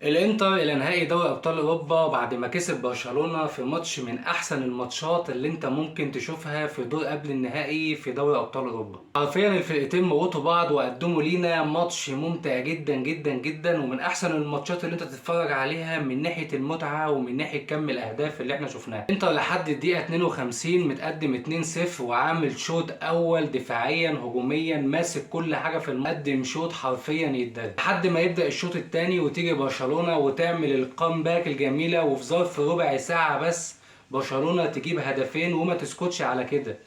الانتر الى نهائي دوري ابطال اوروبا بعد ما كسب برشلونة في ماتش من احسن الماتشات اللي انت ممكن تشوفها في دور قبل النهائي في دوري ابطال اوروبا. حرفيا الفرقتين موتوا بعض وقدموا لينا ماتش ممتع جدا جدا جدا، ومن احسن الماتشات اللي انت تتفرج عليها من ناحية المتعة ومن ناحية كم الاهداف اللي احنا شفناها. انتر لحد الدقيقة 52 متقدم 2-0 وعامل شوط اول دفاعيا هجوميا ماسك كل حاجة في المقدم، شوط حرفيا يتدرب لحد ما يبدأ الشوط الثاني وتيجي برشلونة وتعمل ال comeback الجميلة، وفي ظرف ربع ساعة بس برشلونة تجيب هدفين وما تسكتش على كده،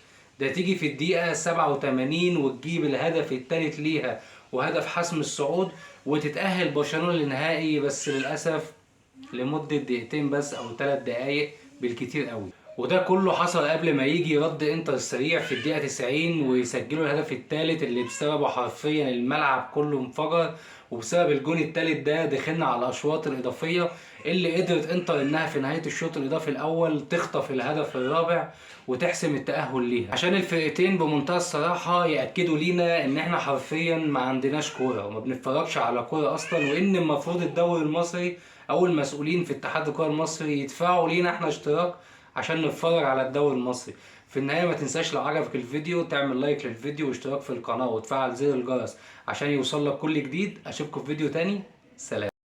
ده تيجي في الدقيقة 87 وتجيب الهدف الثالث ليها وهدف حسم الصعود وتتأهل برشلونة للنهائي، بس للأسف لمدة دقيقتين بس أو 3 دقايق بالكتير قوي. وده كله حصل قبل ما يجي رد انتر السريع في الدقيقة 90 ويسجلوا الهدف الثالث اللي بسببه حرفيا الملعب كله انفجر، وبسبب الجون الثالث ده دخلنا على الاشواط الاضافية اللي قدرت انتر انها في نهاية الشوط الاضافي الاول تخطف الهدف الرابع وتحسم التأهل ليها. عشان الفرقتين بمنتهى الصراحة يأكدوا لينا ان احنا حرفيا ما عندناش كورة وما بنتفرجش على كورة اصلا، وان المفروض الدوري المصري او المسؤولين في اتحاد الكورة المصري يدفعوا لينا احنا اشتراك عشان نتفرج على الدوري المصري. في النهاية ما تنساش لو عجبك الفيديو تعمل like للفيديو واشتراك في القناة وتفعل زر الجرس عشان يوصل لك كل جديد. اشوفكم في فيديو تاني، سلام.